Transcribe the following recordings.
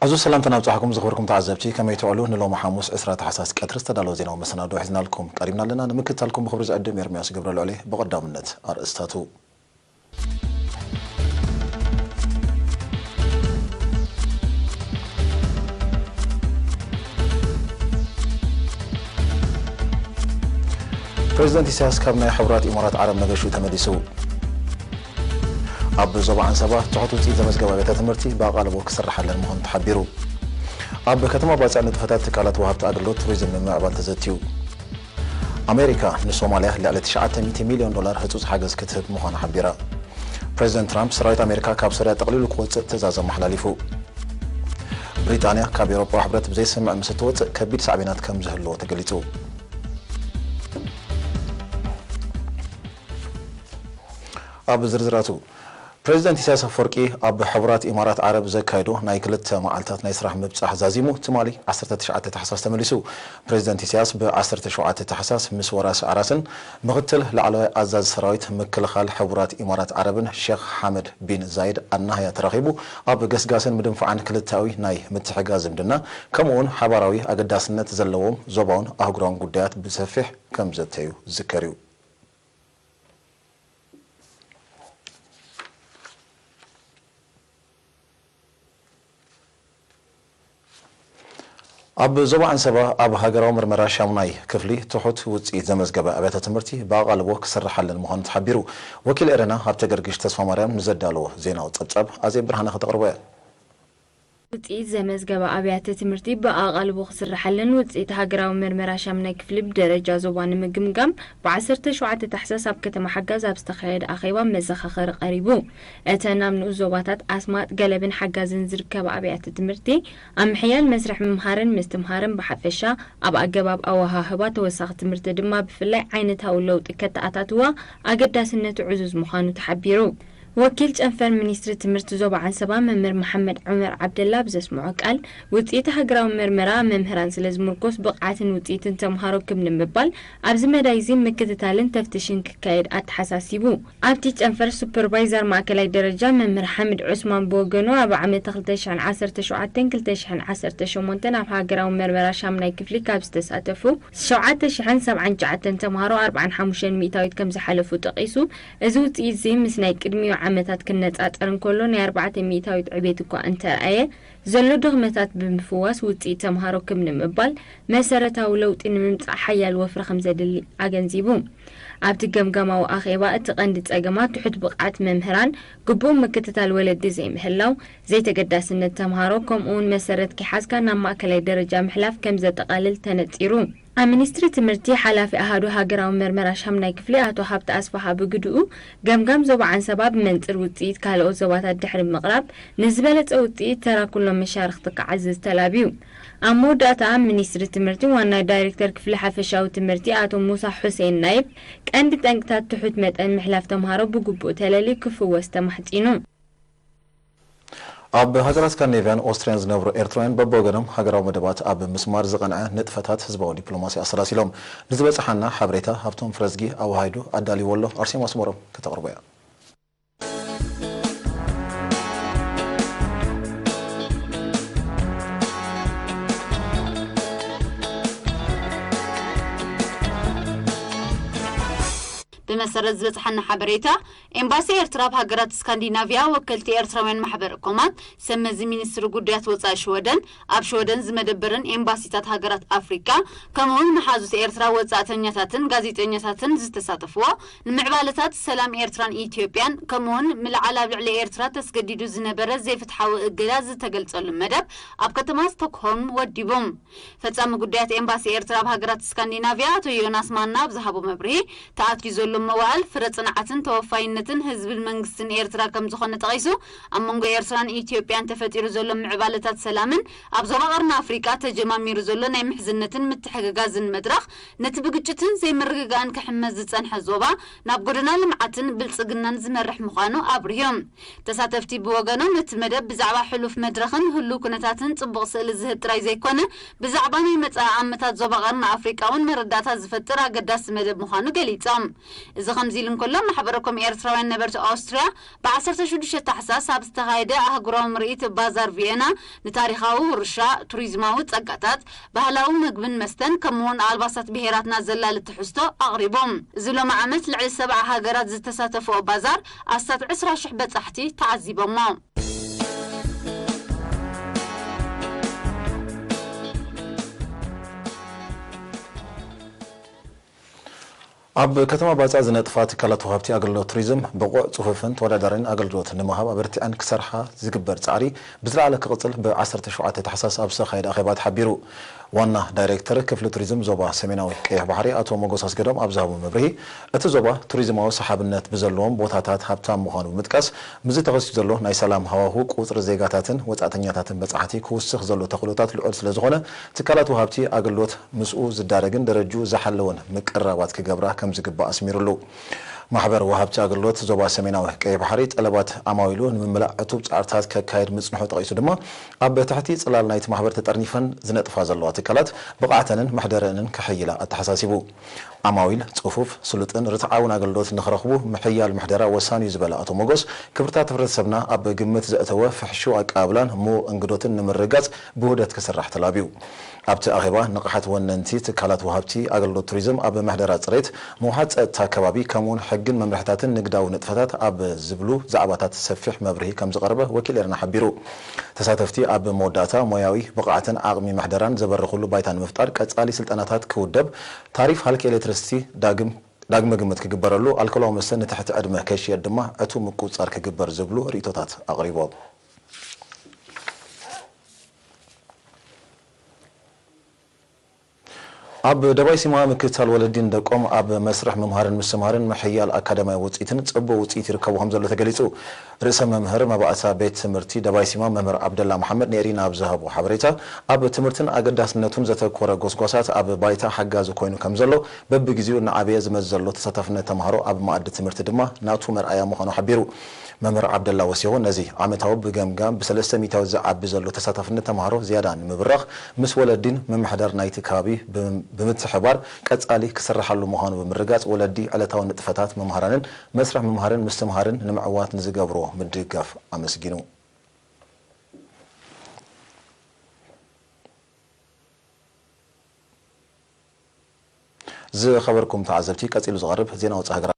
ኣዙ ሰላምታ ናብጻሕኩም ዝኽብርኩም ተዓዘብቲ፣ ከመይ ትውዕሉ? ንሎሚ ሓሙስ ዕስራ ታሕሳስ ቀትሪ ዝተዳለወ ዜናዊ መሰናዶ ሒዝናልኩም ቀሪብና ኣለና። ንምክትታልኩም ብኽብሪ ዝዕድም ኤርምያስ ገብረልዑል እየ። ብቐዳምነት ኣርእስታቱ። ፕሬዚደንት ኢሳያስ ካብ ናይ ሕቡራት ኢማራት ዓረብ መገሹ ተመሊሱ። ኣብ ዞባ ዓንሰባ ትሑት ውፅኢት ዘመዝገባ ኣብያተ ትምህርቲ ብኣቓልቦ ክስርሓለን ምዃኑ ተሓቢሩ። ኣብ ከተማ ባጽዕ ንጥፈታት ትካላት ወሃብቲ ኣገልግሎት ቱሪዝም ንምምዕባል ተዘትዩ። ኣሜሪካ ንሶማልያ ልዕሊ ትሽዓተ ሚእቲ ሚልዮን ዶላር ህጹጽ ሓገዝ ክትህብ ምዃና ሓቢራ። ፕሬዚደንት ትራምፕ ሰራዊት ኣሜሪካ ካብ ሶርያ ጠቕሊሉ ክወጽእ ትእዛዝ ኣመሓላሊፉ። ብሪጣንያ ካብ ኤውሮጳዊ ሕብረት ብዘይስምምዕ ምስ እትወጽእ ከቢድ ሳዕቤናት ከም ዝህልዎ ተገሊጹ። ኣብ ዝርዝራቱ፣ ፕሬዚደንት ኢሳያስ ኣፈወርቂ ኣብ ሕቡራት ኢማራት ዓረብ ዘካየዶ ናይ ክልተ መዓልታት ናይ ስራሕ ምብጻሕ ዛዚሙ ትማሊ ዓሰርተ ትሽዓተ ታሕሳስ ተመሊሱ። ፕሬዚደንት ኢሳያስ ብ ዓሰርተ ሸውዓተ ታሕሳስ ምስ ወራሲ ኣራስን ምኽትል ላዕለዋይ ኣዛዚ ሰራዊት ምክልኻል ሕቡራት ኢማራት ዓረብን ሼኽ ሓመድ ቢን ዛይድ ኣልናህያ ተራኺቡ ኣብ ገስጋስን ምድንፋዕን ክልተኣዊ ናይ ምትሕግጋዝ ዝምድና ከምኡውን ሓባራዊ ኣገዳስነት ዘለዎም ዞባውን ኣህጉራውን ጉዳያት ብሰፊሕ ከም ዘተዩ ዝዝከር እዩ። ኣብ ዞባ ዓንሰባ ኣብ ሃገራዊ ምርመራ ሻሙናይ ክፍሊ ትሑት ውፅኢት ዘመዝገበ ኣብያተ ትምህርቲ ብኣቓልቦ ክስርሓለን ምዃኑ ተሓቢሩ። ወኪል ኤረና ሃብተ ገርግሽ ተስፋ ማርያም ንዘዳለዎ ዜናዊ ጸብጻብ ኣዜብ ብርሃነ ከተቕርቦ እያ። ውፅኢት ዘመዝገበ ኣብያተ ትምህርቲ ብኣቓልቦ ክስርሓለን ውፅኢት ሃገራዊ ምርመራ ሻሙናይ ክፍሊ ብደረጃ ዞባ ንምግምጋም ብ ዓሰርተ ሸውዓተ ታሕሳስ ኣብ ከተማ ሓጋዝ ኣብ ዝተኻየደ ኣኼባ መዘኻኸሪ ቀሪቡ። እተን ኣብ ንኡስ ዞባታት ኣስማጥ፣ ገለብን ሓጋዝን ዝርከባ ኣብያተ ትምህርቲ ኣብ ምሕያል መስርሕ ምምሃርን ምስትምሃርን ብሓፈሻ፣ ኣብ ኣገባብ ኣወሃህባ ተወሳኺ ትምህርቲ ድማ ብፍላይ ዓይነታዊ ለውጢ ከተኣታትዋ ኣገዳስነቱ ዕዙዝ ምዃኑ ተሓቢሩ። ወኪል ጨንፈር ሚኒስትሪ ትምህርቲ ዞባ ዓንሰባ መምህር መሓመድ ዑመር ዓብደላ ብዘስምዖ ቃል፣ ውፅኢት ሃገራዊ መርመራ መምህራን ስለ ዝምርኮስ ብቕዓትን ውፅኢትን ተምሃሮ ክብ ንምባል ኣብዚ መዳይ እዚ ምክትታልን ተፍትሽን ክካየድ ኣተሓሳሲቡ። ኣብቲ ጨንፈር ሱፐርቫይዘር ማእከላይ ደረጃ መምህር ሓምድ ዑስማን ብወገኑ፣ ኣብ ዓመተ ክልተ ሽሕን ዓሰርተ ሸውዓተን ክልተ ሽሕን ዓሰርተ ሸሞንተን ኣብ ሃገራዊ መርመራ ሻምናይ ክፍሊ ካብ ዝተሳተፉ ሸውዓተ ሽሕን ሰብዓን ትሽዓተን ተምሃሮ ኣርብዓን ሓሙሽተን ሚእታዊት ከም ዝሓለፉ ጠቒሱ፣ እዚ ውጽኢት እዚ ምስ ናይ ቅድሚኡ ዓመታት ክነጻጸር እንከሎ ናይ ኣርባዕተ ሚእታዊት ዕቤት እኳ እንተርኣየ፣ ዘሎ ድኽመታት ብምፍዋስ ውጽኢት ተምሃሮ ክብ ንምባል መሰረታዊ ለውጢ ንምምጻእ ሓያል ወፍሪ ከም ዘድሊ ኣገንዚቡ። ኣብቲ ገምጋማዊ ኣኼባ፣ እቲ ቀንዲ ጸገማት ትሑት ብቕዓት መምህራን፣ ግቡእ ምክትታል ወለዲ ዘይምህላው፣ ዘይተገዳስነት ተምሃሮ፣ ከምኡውን መሰረት ከይሓዝካ ናብ ማእከላይ ደረጃ ምሕላፍ ከም ዘጠቓልል ተነጺሩ። ኣብ ሚኒስትሪ ትምህርቲ ሓላፊ ኣሃዱ ሃገራዊ መርመራ ሻምናይ ክፍሊ ኣቶ ሃብተ ኣስፍሃ ብግድኡ፣ ገምጋም ዞባ ዓንሰባ ብመንጽር ውጽኢት ካልኦት ዞባታት ድሕሪ ምቕራብ፣ ንዝበለጸ ውጽኢት ተራ ኩሎም መሻርኽቲ ክዓዝዝ ተላብዩ። ኣብ መወዳእታ፣ ሚኒስትሪ ትምህርቲ ዋና ዳይሬክተር ክፍሊ ሓፈሻዊ ትምህርቲ ኣቶ ሙሳ ሑሴን ናይብ፣ ቀንዲ ጠንቅታት ትሑት መጠን ምሕላፍ ተምሃሮ ብግቡእ ተለልዩ ክፍወስ ተማሕጺኑ። ኣብ ሃገራት ስካንዲኔቭያን ኦስትርያን ዝነብሩ ኤርትራውያን በብወገኖም ሃገራዊ መደባት ኣብ ምስማር ዝቐንዐ ንጥፈታት ህዝባዊ ዲፕሎማሲ ኣሰላሲሎም። ንዝበጽሓና ሓበሬታ ሃብቶም ፍረዝጊ ኣወሃሂዱ ኣዳልይዎ ኣሎ። ኣርሴማ ኣስመሮም ከተቕርቦ እያ። ብመሰረት ዝበጽሓና ሓበሬታ፣ ኤምባሲ ኤርትራ ኣብ ሃገራት ስካንዲናቭያ ወከልቲ ኤርትራውያን ማሕበር ኮማት፣ ሰብ መዚ ሚኒስትሪ ጉዳያት ወጻኢ ሽወደን፣ ኣብ ሽወደን ዝመደበረን ኤምባሲታት ሃገራት ኣፍሪቃ፣ ከምኡውን መሓዙት ኤርትራ ወጻእተኛታትን ጋዜጠኛታትን ዝተሳተፍዎ፣ ንምዕባለታት ሰላም ኤርትራን ኢትዮጵያን፣ ከምኡውን ምልዓል ኣብ ልዕሊ ኤርትራ ተስገዲዱ ዝነበረ ዘይፍትሓዊ እገዳ ዝተገልጸሉ መደብ ኣብ ከተማ ስቶክሆልም ወዲቡ። ፈጻሚ ጉዳያት ኤምባሲ ኤርትራ ኣብ ሃገራት ስካንዲናቭያ ኣቶ ዮናስ ማና ኣብ ዝሃቦ መብርሂ፣ ተኣትዩ ዘሎ መዋእል ፍረ ጽንዓትን ተወፋይነትን ህዝብን መንግስትን ኤርትራ ከም ዝኾነ ጠቒሱ፣ ኣብ መንጎ ኤርትራን ኢትዮጵያን ተፈጢሩ ዘሎ ምዕባለታት ሰላምን ኣብ ዞባ ቀርኒ ኣፍሪቃ ተጀማሚሩ ዘሎ ናይ ምሕዝነትን ምትሕግጋዝን መድረኽ፣ ነቲ ብግጭትን ዘይምርግጋእን ክሕመስ ዝጸንሐ ዞባ ናብ ጎደና ልምዓትን ብልጽግናን ዝመርሕ ምዃኑ ኣብርሆም። ተሳተፍቲ ብወገኖም፣ እቲ መደብ ብዛዕባ ሕሉፍ መድረኽን ህሉው ኩነታትን ጽቡቕ ስእሊ ዝህብ ጥራይ ዘይኮነ፣ ብዛዕባ ናይ መጻኢ ዓመታት ዞባ ቀርኒ ኣፍሪቃ እውን መረዳእታ ዝፈጥር ኣገዳሲ መደብ ምዃኑ ገሊጾም። እዚ ከምዚ ኢሉ እንከሎ፣ ማሕበረ ኮም ኤርትራውያን ነበርቲ ኣውስትርያ ብ ዓሰርተ ሽዱሽተ ታሕሳስ ኣብ ዝተኻየደ ኣህጉራዊ ምርኢት ባዛር ቪየና፣ ንታሪኻዊ ውርሻ፣ ቱሪዝማዊ ጸጋታት፣ ባህላዊ መግብን መስተን፣ ከምኡውን ኣልባሳት ብሄራትና ዘላሊ ትሕዝቶ ኣቕሪቦም። እዚ ሎም ዓመት ልዕሊ ሰብዓ ሃገራት ዝተሳተፍኦ ባዛር፣ ኣስታት ዕስራ ሽሕ በጻሕቲ ተዓዚቦሞ። ኣብ ከተማ ባጽዕ ዝነጥፋ ትካላት ወሃብቲ ኣገልግሎት ቱሪዝም፣ ብቑዕ፣ ጽፉፍን ተወዳዳሪን ኣገልግሎት ንምሃብ ኣበርቲዐን ክሰርሓ ዝግበር ጻዕሪ ብዝለዓለ ክቕጽል፣ ብ ዓሰርተ ሸውዓተ ታሕሳስ ኣብ ዝተኻየደ ኣኼባ ተሓቢሩ። ዋና ዳይሬክተር ክፍሊ ቱሪዝም ዞባ ሰሜናዊ ቀይሕ ባሕሪ ኣቶ ሞጎስ ኣስገዶም ኣብ ዝሃቦ መብርሂ፣ እቲ ዞባ ቱሪዝማዊ ሰሓብነት ብዘለዎም ቦታታት ሃብታም ምዃኑ ብምጥቃስ፣ ምስዚ ተኸሲቱ ዘሎ ናይ ሰላም ሃዋሁ፣ ቁጽሪ ዜጋታትን ወጻእተኛታትን በጻሕቲ ክውስኽ ዘሎ ተኽእሎታት ልዑል ስለዝኾነ፣ ትካላት ወሃብቲ ኣገልግሎት ምስኡ ዝዳረግን ደረጅኡ ዝሓለወን ምቅርራባት ክገብራ ከምዝግባእ ኣስሚሩሉ። ማሕበር ወሃብቲ ኣገልግሎት ዞባ ሰሜናዊ ቀይሕ ባሕሪ፣ ጠለባት ኣማዊሉ ንምምላእ ዕቱብ ጻዕርታት ከካይድ ምጽንሑ ጠቒሱ ድማ፣ ኣብ ትሕቲ ጽላል ናይቲ ማሕበር ተጠርኒፈን ዝነጥፋ ዘለዋ ትካላት፣ ብቕዓተንን መሕደረንን ከሐይላ ኣተሓሳሲቡ። ኣማዊል ጽፉፍ፣ ስሉጥን ርትዓውን ኣገልግሎት ንኽረኽቡ ምሕያል ምሕደራ ወሳኒ እዩ ዝበለ ኣቶ ሞጎስ፣ ክብርታት ሕብረተሰብና ኣብ ግምት ዘእተወ ፍሕሹው ኣቀባብላን ምዉቕ እንግዶትን ንምርግጋጽ ብውህደት ክስራሕ ተላብዩ። ኣብቲ ኣኼባ፣ ንቕሓት ወነንቲ ትካላት ወሃብቲ ኣገልግሎት ቱሪዝም ኣብ ምሕደራ ጽሬት፣ ምውሓድ ጸጥታ ከባቢ፣ ከምኡውን ሕግን መምርሕታትን ንግዳዊ ንጥፈታት ኣብ ዝብሉ ዛዕባታት ሰፊሕ መብርሂ ከምዝቐረበ ወኪል ኤረና ሓቢሩ። ተሳተፍቲ ኣብ መወዳእታ፣ ሞያዊ ብቕዓትን ዓቕሚ ምሕደራን ዘበርኽሉ ባይታ ንምፍጣር፣ ቀጻሊ ስልጠናታት ክውደብ፣ ታሪፍ ሃልኪ ኤሌክትሪሲቲ ዳግም ዳግመ ግምት ክግበረሉ፣ ኣልኮላዊ መስተ ንትሕቲ ዕድመ ከይሽየጥ ድማ ዕቱብ ምቁጽጻር ክግበር ዝብሉ ርእይቶታት ኣቕሪቦም። ኣብ ደባይ ሲማ ምክትታል ወለዲ ንደቆም ኣብ መስርሕ ምምሃርን ምስትምሃርን ምሕያል ኣካዳሚያዊ ውጽኢትን ጽቡቕ ውጽኢት ይርከቡ ከም ዘሎ ተገሊጹ። ርእሰ መምህር መባእታ ቤት ትምህርቲ ደባይ ሲማ መምህር ዓብደላ መሓመድ ንኤሪና ኣብ ዝሃቦ ሓበሬታ፣ ኣብ ትምህርትን ኣገዳስነቱን ዘተኮረ ጎስጓሳት ኣብ ባይታ ሓጋዚ ኮይኑ ከም ዘሎ፣ በብግዜኡ እናዓበየ ዝመጽእ ዘሎ ተሳታፍነት ተምሃሮ ኣብ መኣዲ ትምህርቲ ድማ ናቱ መርኣያ ምዃኑ ሓቢሩ። መምህር ዓብደላ ወሲኹ፣ ነዚ ዓመታዊ ብገምጋም ብሰለስተ ሚእታዊት ዝዓቢ ዘሎ ተሳታፍነት ተምሃሮ ዝያዳ ንምብራኽ፣ ምስ ወለዲን ምምሕዳር ናይቲ ከባቢ ብም-፣ ብምትሕባር ቀጻሊ ክስርሓሉ ምዃኑ ብምርጋጽ፣ ወለዲ ዕለታዊ ንጥፈታት መምሃራንን መስርሕ ምምሃርን ምስትምሃርን ንምዕዋት ንዝገብርዎ ምድግጋፍ ኣመስጊኑ። ዝኸበርኩም ተዓዘብቲ፣ ቀጺሉ ዝቐርብ ዜና ወጻኢ ሃገራት።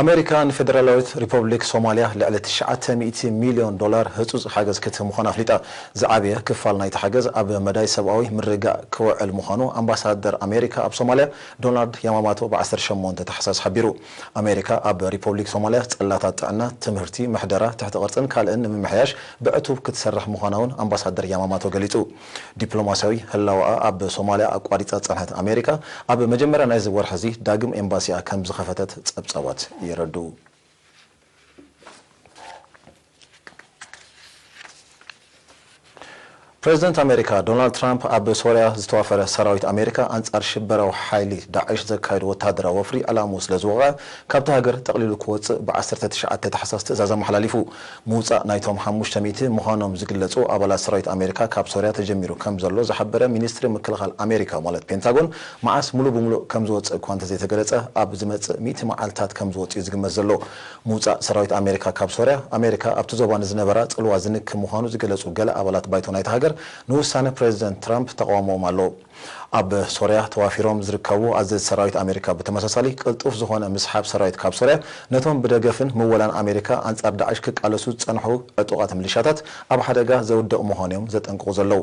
ኣሜሪካ ንፌደራላዊት ሪፐብሊክ ሶማልያ ልዕሊ ትሽዓተ ሚእቲ ሚልዮን ዶላር ህጹጽ ሓገዝ ክትህብ ምዃና ኣፍሊጣ። ዝዓበየ ክፋል ናይቲ ሓገዝ ኣብ መዳይ ሰብኣዊ ምርግጋእ ክውዕል ምዃኑ ኣምባሳደር ኣሜሪካ ኣብ ሶማልያ ዶናልድ ያማማቶ ብ ዓሰርተ ሸሞንተ ታሕሳስ ሓቢሩ። ኣሜሪካ ኣብ ሪፐብሊክ ሶማልያ ጽላታት ጥዕና፣ ትምህርቲ፣ ምሕደራ፣ ትሕቲ ቅርጽን ካልእን ንምምሕያሽ ብዕቱብ ክትሰርሕ ምዃና እውን ኣምባሳደር ያማማቶ ገሊጹ። ዲፕሎማስያዊ ህላወኣ ኣብ ሶማልያ ኣቋሪጻ ዝጸንሐት ኣሜሪካ፣ ኣብ መጀመርያ ናይዚ ወርሒ እዚ ዳግም ኤምባሲኣ ከም ዝኸፈተት ጸብጻባት የረድኡ። ፕሬዚደንት ኣሜሪካ ዶናልድ ትራምፕ፣ ኣብ ሶርያ ዝተዋፈረ ሰራዊት ኣሜሪካ ኣንጻር ሽበራዊ ሓይሊ ዳዕሽ ዘካየዶ ወተሃደራዊ ወፍሪ ዕላምኡ ስለ ዝወቕዐ፣ ካብታ ሃገር ጠቕሊሉ ክወጽእ ብ ዓሰርተ ትሽዓተ ታሕሳስ ትእዛዝ ኣመሓላሊፉ። ምውጻእ ናይቶም ሓሙሽተ ሚእቲ ምዃኖም ዝግለጹ ኣባላት ሰራዊት ኣሜሪካ ካብ ሶርያ ተጀሚሩ ከም ዘሎ ዝሓበረ ሚኒስትሪ ምክልኻል ኣሜሪካ፣ ማለት ፔንታጎን፣ መዓስ ሙሉእ ብሙሉእ ከም ዝወጽእ እኳ እንተዘይተገለጸ፣ ኣብ ዝመጽእ ሚእቲ መዓልታት ከም ዝወጽእ እዩ ዝግመት ዘሎ። ምውጻእ ሰራዊት ኣሜሪካ ካብ ሶርያ፣ ኣሜሪካ ኣብቲ ዞባ ንዝነበራ ጽልዋ ዝንኪ ምዃኑ ዝገለጹ ገለ ኣባላት ባይቶ ናይታ ሃገር፣ ንውሳነ ፕሬዚደንት ትራምፕ ተቓውሞኦም ኣለዉ። ኣብ ሶርያ ተዋፊሮም ዝርከቡ ኣዘዝቲ ሰራዊት ኣሜሪካ ብተመሳሳሊ ቅልጡፍ ዝኾነ ምስሓብ ሰራዊት ካብ ሶርያ፣ ነቶም ብደገፍን ምወላን ኣሜሪካ ኣንጻር ዳዕሽ ክቃለሱ ዝጸንሑ ዕጡቓት ሚሊሻታት ኣብ ሓደጋ ዘውድቕ ምዃኑ እዮም ዘጠንቅቑ ዘለዉ።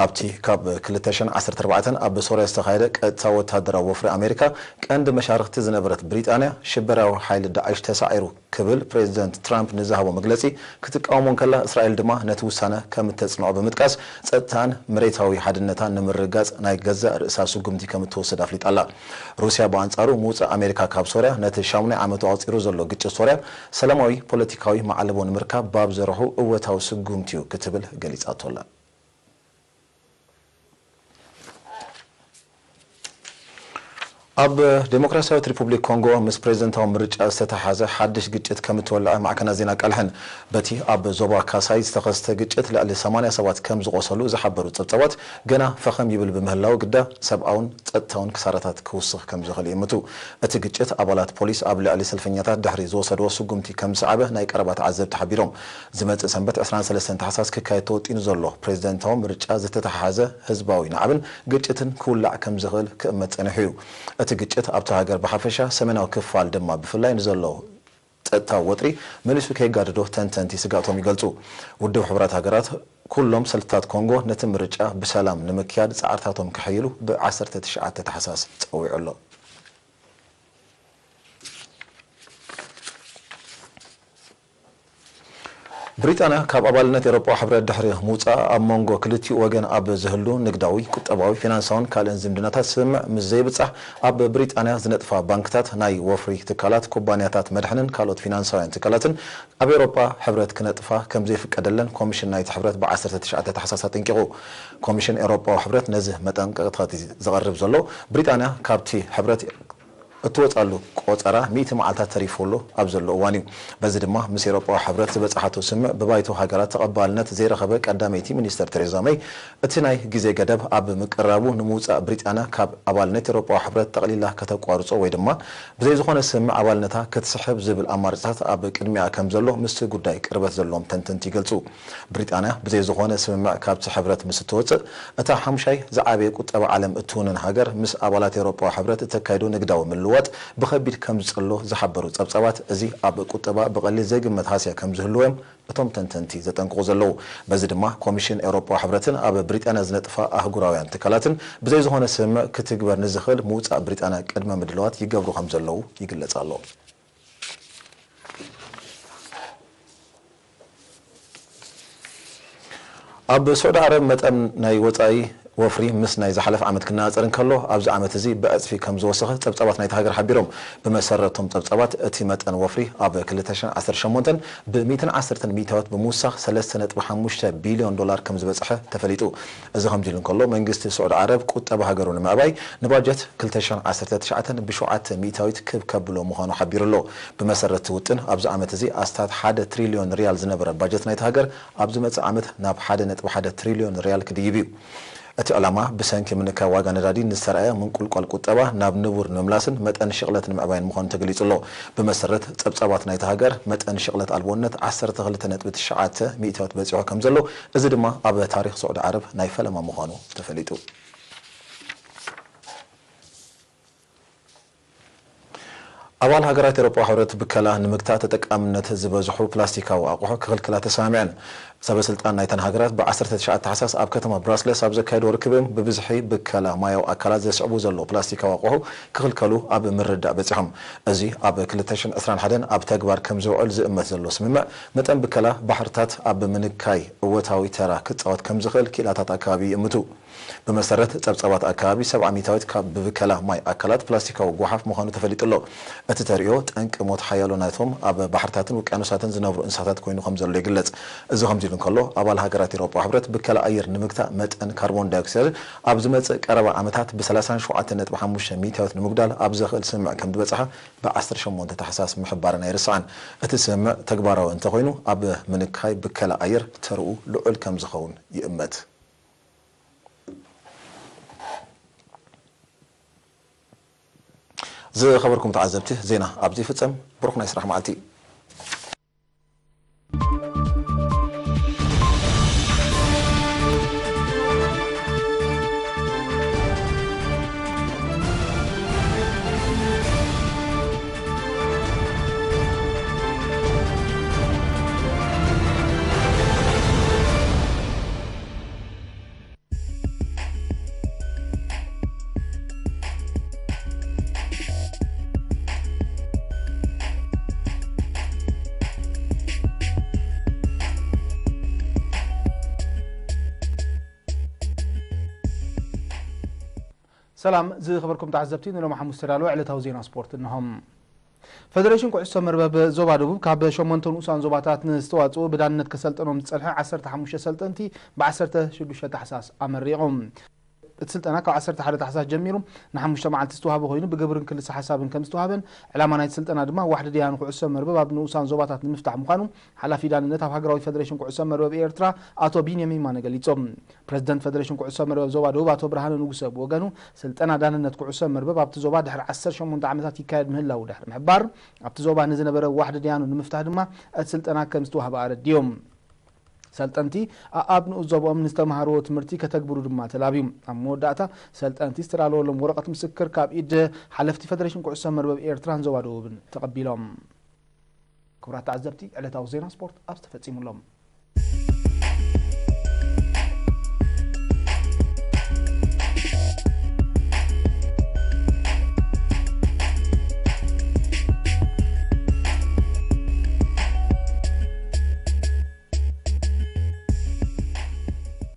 ኣብቲ ካብ ክልተ ሽሕን ዓሰርተ ኣርባዕተን ኣብ ሶርያ ዝተኻየደ ቀጥታ ወተሃደራዊ ወፍሪ ኣሜሪካ ቀንዲ መሻርኽቲ ዝነበረት ብሪጣንያ፣ ሽበራዊ ሓይሊ ዳዕሽ ተሳዒሩ ክብል ፕሬዚደንት ትራምፕ ንዝሃቦ መግለጺ ክትቃወሞ እንከላ፣ እስራኤል ድማ ነቲ ውሳነ ከም እተጽንዖ ብምጥቃስ፣ ጸጥታን መሬታዊ ሓድነታን ንምርግጋጽ ናይ ገዛእ ርእሳ ስጉምቲ ከም እትወስድ ኣፍሊጣ ኣላ። ሩስያ ብኣንጻሩ፣ ምውጻእ ኣሜሪካ ካብ ሶርያ፣ ነቲ ሻሙናይ ዓመቱ ኣቑጺሩ ዘሎ ግጭት ሶርያ ሰላማዊ ፖለቲካዊ መዓልቦ ንምርካብ ባብ ዘርሑ እወታዊ ስጉምቲ እዩ ክትብል ገሊጻቶ ኣላ። ኣብ ዴሞክራሲያዊት ሪፑብሊክ ኮንጎ ምስ ፕሬዝደንታዊ ምርጫ ዝተተሓሓዘ ሓድሽ ግጭት ከም እትወልዐ ማዕከናት ዜና ኣቃልሐን። በቲ ኣብ ዞባ ካሳይ ዝተኸስተ ግጭት ልዕሊ ሰማንያ ሰባት ከም ዝቖሰሉ ዝሓበሩ ጸብጻባት፣ ገና ፈኸም ይብል ብምህላው ግዳ ሰብኣውን ጸጥታውን ክሳራታት ክውስኽ ከም ዝኽእል ይእምቱ። እቲ ግጭት ኣባላት ፖሊስ ኣብ ልዕሊ ሰልፈኛታት ድሕሪ ዝወሰድዎ ስጉምቲ ከም ዝሰዓበ ናይ ቀረባ ተዓዘብቲ ሓቢሮም። ዝመጽእ ሰንበት ዕስራን ሰለስተን ታሕሳስ ክካየድ ተወጢኑ ዘሎ ፕሬዝደንታዊ ምርጫ ዝተተሓሓዘ ህዝባዊ ናዕብን ግጭትን ክውላዕ ከም ዝኽእል ክእመት ጸኒሑ እዩ። እቲ ግጭት ኣብታ ሃገር ብሓፈሻ፣ ሰሜናዊ ክፋል ድማ ብፍላይ ንዘሎ ጸጥታዊ ወጥሪ መሊሱ ከየጋድዶ ተንተንቲ ስግኣቶም ይገልጹ። ውድብ ሕቡራት ሃገራት ኩሎም ሰልፍታት ኮንጎ ነቲ ምርጫ ብሰላም ንምክያድ ጻዕርታቶም ከሐይሉ ብ ዓሰርተ ትሽዓተ ታሕሳስ ጸዊዑ ኣሎ። ብሪጣንያ ካብ ኣባልነት ኤውሮጳዊ ሕብረት ድሕሪ ምውጻኣ፣ ኣብ መንጎ ክልቲኡ ወገን ኣብ ዝህሉ ንግዳዊ፣ ቁጠባዊ፣ ፊናንሳውን ካልእን ዝምድናታት ስምምዕ ምስ ዘይብጻሕ፣ ኣብ ብሪጣንያ ዝነጥፋ ባንክታት፣ ናይ ወፍሪ ትካላት፣ ኩባንያታት መድሕንን ካልኦት ፊናንሳውያን ትካላትን ኣብ ኤውሮጳ ሕብረት ክነጥፋ ከም ዘይፍቀደለን ኮሚሽን ናይቲ ሕብረት ብ ዓሰርተ ትሽዓተ ታሕሳስ ኣጠንቂቑ። ኮሚሽን ኤውሮጳዊ ሕብረት ነዚ መጠንቀቕታታት ዘቕርብ ዘሎ፣ ብሪጣንያ ካብቲ ሕብረት እትወጻሉ ቆጸራ ሚእቲ መዓልታት ተሪፉ ኣሎ ኣብ ዘሎ እዋን እዩ። በዚ ድማ ምስ ኤውሮጳዊ ሕብረት ዝበጽሓቶ ስምምዕ ብባይቶ ሃገራት ተቐባልነት ዘይረኸበ ቀዳመይቲ ሚኒስተር ቴሬዛ መይ፣ እቲ ናይ ግዜ ገደብ ኣብ ምቅራቡ ንምውጻእ ብሪጣንያ ካብ ኣባልነት ኤውሮጳዊ ሕብረት ጠቕሊላ ከተቋርጾ ወይ ድማ ብዘይ ዝኾነ ስምምዕ ኣባልነታ ክትስሕብ ዝብል ኣማራጽታት ኣብ ቅድሚኣ ከም ዘሎ ምስቲ ጉዳይ ቅርበት ዘለዎም ተንተንቲ ይገልጹ። ብሪጣንያ ብዘይ ዝኾነ ስምምዕ ካብቲ ሕብረት ምስ እትወጽእ፣ እታ ሓሙሻይ ዝዓበየ ቁጠባ ዓለም እትውንን ሃገር ምስ ኣባላት ኤውሮጳዊ ሕብረት እተካይዶ ንግዳዊ ምልውዋጥ ብኸቢድ ከም ዝጽሎ ዝሓበሩ ጸብጻባት፣ እዚ ኣብ ቁጠባ ብቐሊል ዘይግመት ሃስያ ከም ዝህልዎ እዮም እቶም ተንተንቲ ዘጠንቅቑ ዘለዉ። በዚ ድማ ኮሚሽን ኤውሮጳዊ ሕብረትን ኣብ ብሪጣንያ ዝነጥፋ ኣህጉራውያን ትካላትን ብዘይ ዝኾነ ስምምዕ ክትግበር ንዝኽእል ምውጻእ ብሪጣንያ ቅድመ ምድላዋት ይገብሩ ከም ዘለዉ ይግለጽ ኣሎ። ኣብ ስዑዲ ዓረብ መጠን ናይ ወጻኢ ወፍሪ ምስ ናይ ዝሓለፈ ዓመት ክነጻጸር እንከሎ፣ ኣብዚ ዓመት እዚ ብዕጽፊ ከም ዝወሰኸ ጸብጻባት ናይቲ ሃገር ሓቢሮም። ብመሰረቶም ጸብጻባት፣ እቲ መጠን ወፍሪ ኣብ ክልተ ሽሕን ዓሰርተ ሸሞንተን ብ ሚእትን ዓሰርተን ሚእታዊት ብምውሳኽ ሰለስተ ነጥቢ ሓሙሽተ ቢልዮን ዶላር ከም ዝበጽሐ ተፈሊጡ። እዚ ከምዚ ኢሉ እንከሎ፣ መንግስቲ ስዑዲ ዓረብ ቁጠባ ሃገሩ ንምዕባይ ንባጀት ክልተ ሽሕን ዓሰርተ ትሽዓተን ብሸውዓተ ሚእታዊት ክብ ከብሎ ምዃኑ ሓቢሩ ኣሎ። ብመሰረት እቲ ውጥን፣ ኣብዚ ዓመት እዚ ኣስታት ሓደ ትሪልዮን ሪያል ዝነበረ ባጀት ናይቲ ሃገር፣ ኣብ ዝመጽእ ዓመት ናብ ሓደ ነጥቢ ሓደ ትሪልዮን ሪያል ክድይብ እዩ። እቲ ዕላማ፣ ብሰንኪ ምንካይ ዋጋ ነዳዲ ንዝተራእየ ምንቁልቋል ቁጠባ ናብ ንቡር ንምምላስን መጠን ሽቕለት ንምዕባይን ምዃኑ ተገሊጹ ኣሎ። ብመሰረት ጸብጻባት ናይቲ ሃገር፣ መጠን ሽቕለት ኣልቦነት ዓሰርተ ክልተ ነጥቢ ትሽዓተ ሚእታዊት በጺሑ ከም ዘሎ፣ እዚ ድማ ኣብ ታሪኽ ስዑዲ ዓረብ ናይ ፈለማ ምዃኑ ተፈሊጡ። ኣባል ሃገራት ኤውሮጳዊ ሕብረት ብከላ ንምግታእ ተጠቃምነት ዝበዝሑ ፕላስቲካዊ ኣቑሑ ክኽልክላ ተሰማሚዐን። ሰበ ስልጣን ናይተን ሃገራት ብ ዓሰርተ ትሽዓተ ታሕሳስ ኣብ ከተማ ብራስለስ ኣብ ዘካየድዎ ርክብ እዮም ብብዝሒ ብከላ ማያዊ ኣካላት ዘስዕቡ ዘለዉ ፕላስቲካዊ ኣቑሑ ክኽልከሉ ኣብ ምርድዳእ በጺሖም። እዚ ኣብ ክልተ ሽሕን ዕስራን ሓደን ኣብ ተግባር ከም ዝውዕል ዝእመት ዘሎ ስምምዕ፣ መጠን ብከላ ባሕርታት ኣብ ምንካይ እወታዊ ተራ ክጻወት ከም ዝኽእል ክኢላታት ኣከባቢ ይእምቱ። ብመሰረት ጸብጻባት ኣከባቢ፣ ሰብዓ ሚእታዊት ካብ ብብከላ ማይ ኣካላት ፕላስቲካዊ ጓሓፍ ምዃኑ ተፈሊጡ ኣሎ። እቲ ተርእዮ፣ ጠንቂ ሞት ሓያሎ ናይቶም ኣብ ባሕርታትን ውቅያኖሳትን ዝነብሩ እንስሳታት ኮይኑ ከም ዘሎ ይግለጽ። እዚ ከምዚ ኢሉ እንከሎ፣ ኣባል ሃገራት ኤውሮጳ ሕብረት ብከላ ኣየር ንምግታእ መጠን ካርቦን ዳይኦክሳይድ ኣብ ዝመጽእ ቀረባ ዓመታት ብ ሰላሳን ሸውዓተን ነጥቢ ሓሙሽተ ሚእታዊት ንምጉዳል ኣብ ዘኽእል ስምምዕ ከም ዝበጽሐ ብ ዓሰርተ ሸሞንተ ታሕሳስ ምሕባረን ኣይርሳዕን። እቲ ስምምዕ ተግባራዊ እንተኾይኑ፣ ኣብ ምንካይ ብከላ ኣየር ተርኡ ልዑል ከም ዝኸውን ይእመት። ዝኸበርኩም ተዓዘብቲ፣ ዜና ኣብዚ ይፍጸም። ብሩኽ ናይ ስራሕ መዓልቲ። ሰላም ዝኸበርኩም ተዓዘብቲ፣ ንሎሚ ሓሙስ ተዳለወ ዕለታዊ ዜና ስፖርት እንሆም። ፈደሬሽን ኩዕሶ መርበብ ዞባ ደቡብ ካብ ሸሞንተ ንኡሳን ዞባታት ንዝተዋጽኡ ብዳንነት ከሰልጠኖም ዝጸንሐ ዓሰርተ ሓሙሽተ ሰልጠንቲ ብ ዓሰርተ ሽዱሽተ ታሕሳስ ኣመሪቑ። እቲ ስልጠና ካብ ዓሰርተ ሓደ ታሕሳስ ጀሚሩ ንሓሙሽተ መዓልቲ ዝተዋህበ ኮይኑ፣ ብግብርን ክልሰ ሓሳብን ከም ዝተዋህበን፣ ዕላማ ናይቲ ስልጠና ድማ ዋሕዲ ደያኑ ኩዕሶ መርበብ ኣብ ንኡሳን ዞባታት ንምፍታሕ ምዃኑ ሓላፊ ዳንነት ኣብ ሃገራዊ ፈደሬሽን ኩዕሶ መርበብ ኤርትራ ኣቶ ቢንያም ይማነ ገሊጾም። ፕረዚደንት ፈደሬሽን ኩዕሶ መርበብ ዞባ ደቡብ ኣቶ ብርሃነ ንጉሰ ብወገኑ፣ ስልጠና ዳንነት ኩዕሶ መርበብ ኣብቲ ዞባ ድሕሪ ዓሰርተ ሸሞንተ ዓመታት ይካየድ ምህላው ድሕሪ ምሕባር፣ ኣብቲ ዞባ ንዝነበረ ዋሕዲ ደያኑ ንምፍታሕ ድማ እቲ ስልጠና ከም ዝተዋህበ ኣረዲዮም። ሰልጠንቲ ኣኣብ ንኡስ ዞባኦም ንዝተምሃርዎ ትምህርቲ ከተግብሩ ድማ ተላብዩ። ኣብ መወዳእታ፣ ሰልጠንቲ ዝተዳለወሎም ወረቐት ምስክር ካብ ኢድ ሓለፍቲ ፈደሬሽን ኩዕሶ መርበብ ኤርትራን ዞባ ደቡብን ተቐቢሎም። ክቡራት ተዓዘብቲ፣ ዕለታዊ ዜና ስፖርት ኣብዚ ተፈጺሙ ኣሎ።